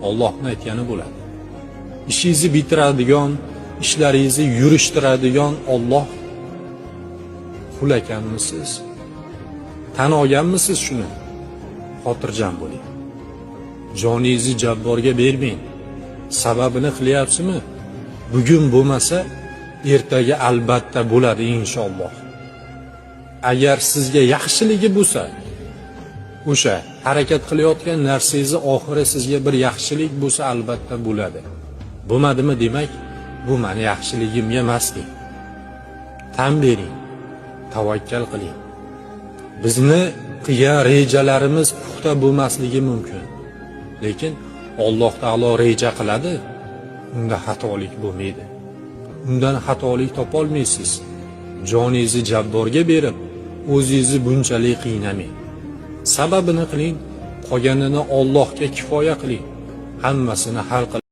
Allohning aytgani bo'ladi. Ishingizni bitiradigan, ishlaringizni yurishtiradigan Alloh. Qul ekanmisiz? Tan olganmisiz shuni? Xotirjam bo'ling. Joningizni jabborga bermang. Sababini qilyapsizmi? Bugun bo'lmasa, ertaga albatta bo'ladi inshaalloh. Agar sizga yaxshiligi bo'lsa, o'sha harakat qilayotgan narsangizni oxiri sizga bir yaxshilik bo'lsa, albatta bo'ladi. Bo'lmadimi, demak, bu mani yaxshiligimga emas deng. Tan bering, tavakkal qiling. Bizni qilgan rejalarimiz puxta bo'lmasligi mumkin. Lekin Alloh taolo reja qiladi, unda xatolik bo'lmaydi. Undan xatolik topolmaysiz. Joningizni jabborga berib, o'zingizni bunchalik qiynamang. Sababini qiling, qolganini Allohga kifoya qiling. Hammasini hal qiladi.